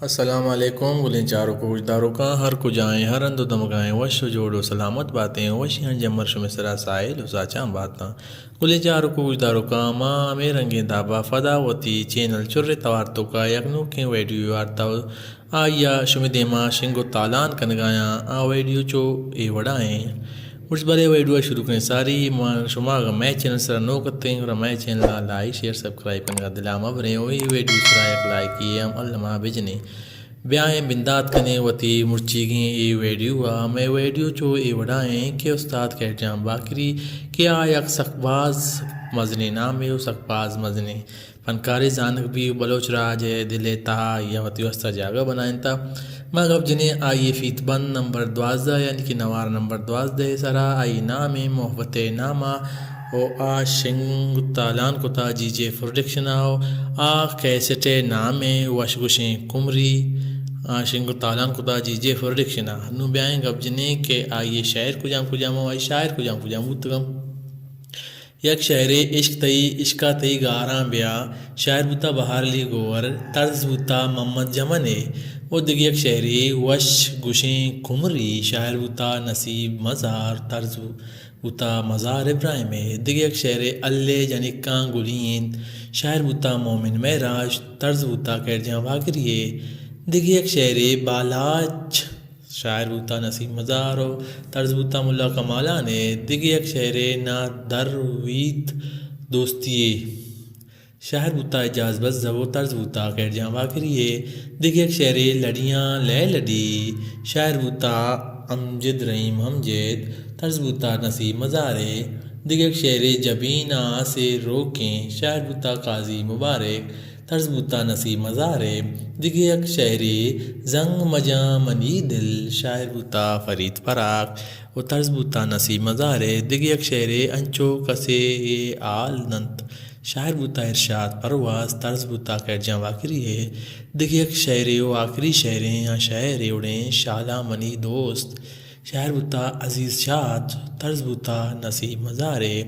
السلام علیکم گلیں چاروک و گوشداروکاں، ہر کجائیں، ہر ہند و دمگائیں، وش و جوڑ و سلامت باتیں، وشیاں جمر شمے سرا ساہیل و ساچان باتاں۔ گلیں چاروک و گوشداروکاں، ما ہمے رنگیں دابا پدا وتی چینل چرے توار توکا یک نوکیں ویڈیو آرتا و آئیا شمے دیما شنگ و تالان کنگایاں۔ آ ویڈیو چو اے وڑائیں۔ مرچی بلے ویڈیو ء شروع کنیں ساری، ما شما اگاں مئے چینل سرا نوک اتیں، گڑا مئے چینل ء لائک، شیئر، سبسکرائب کنگا دلا مہ بریں و اے ویڈیو سرا یک لائکی ء ہم الما بجنیں۔ بیائیں بندات کنیں وتی مرچیگیں اے ویڈیو ء۔ مئے ویڈیو چو اے وڑا ایں کہ استاد خیر جان باقری کہ آ یک سک باز مزنیں نامے و سک باز مزنیں فنکارے زانگ بی و بلوچ راج ء دل ء تہا آئی ء وتی واستا جاگہ بنائینتا۔ ما گپ جنیں آئی ء فیت بند نمبر دوازدہ، یعنی کہ نوار نمبر دوازدہ ء سرا۔ آئی نام ء محبت ء نام ء و آ شنگ تالان کتا جی جے پروڈکشن ء و آ کیسٹ ء نام ء وش گوشیں کمری۔ آ شنگ تالان کتا جی جے پروڈکشن ء۔ نوں بیائیں گپ جنیں کہ آئی ء شاعر کجام کجام و آئی شاعر کجام کجام بوتگاں۔ یک شعرے عشق تئی، عشقا تئی گاراں بیا، شاعر بوتا بہار علی گوہر، طرز بوتا محمد جمن ء۔ و دگہ یک شعرے وش گوشیں کمری، شاعر بوتا نصیب مزار، طرز بوتا مزار ابراہیم ء۔ دگہ یک شعرے الے جنکاں گلی انت، شاعر بوتا مومن معراج، طرز بوتا خیر جان باقری ء۔ دگہ یک شعرے بالاچ، شاعر بوتا نسیم مزار و طرز بوتا ملا کمالان ء۔ دگہ یک شعرے نا در ویت دوستی ء، شاعر بوتا اعجاز بزگ و طرز بوتا خیر جان باقری ء۔ دگہ یک شعرے لڑیاں لے لڑی، شاعر بوتا امجد رحیم امجد، طرز بوتا نسیم مزار ء۔ دگہ یک شعرے جبین آسے روکیں، شاعر بوتا قاضی مبارک، طرز بوتا نسیم مزار ء۔ دگہ یک شعرے زنگ مجاں منی دل، شاعر بوتا فرید پراگ و طرز بوتا نسیم مزار ء۔ دگہ یک شعرے انچو کسے ء حال ننت، شاعر بوتا ارشاد پرواز، طرز بوتا خیر جان باقری ء۔ دگہ یک شعرے و آخری شعریں آ شعر اے وڑیں شالا منی دوست، شاعر بوتا عزیز شاد، طرز بوتا نسیم مزار ء۔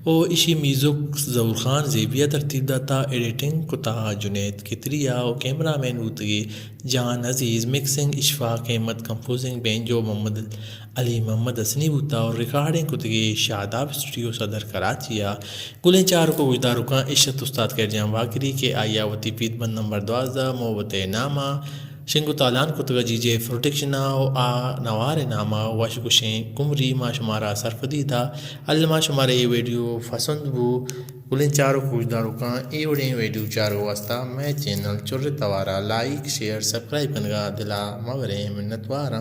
و ایشی میوزک ظہور خان زیبی ء ترتیب داتا، ایڈیٹنگ کتا جنید کتری ء و کیمرہ مین بوتگی جان عزیز، مکسنگ اشفاق احمد، کمپوزنگ بینجو محمد علی محمد حسنی بوتا و ریکارڈنگ کتگی شاداب اسٹوڈیو صدر کراچی ء۔ گلیں چاروک و گوشداروکاں، اش ات استاد خیر جان باقری کہ آئی ء وتی پیت بند نمبر دوازدہ محبت ء نام ء شنگ و تالان کتگ ء جی جے پروڈکشن ء و آ نوار ء نام ء وش گوشیں کمری۔ ما شمارا سرپدی دا۔ الما شمارا اے ویڈیو پسند بو، گلیں چاروک و گوشداروکاں، اے وڑیں ویڈیو چارگ واسطہ مئے چینل چر توارا لائک، شیئر، سبسکرائب کنگا دلا مہ بریں۔ منتواراں۔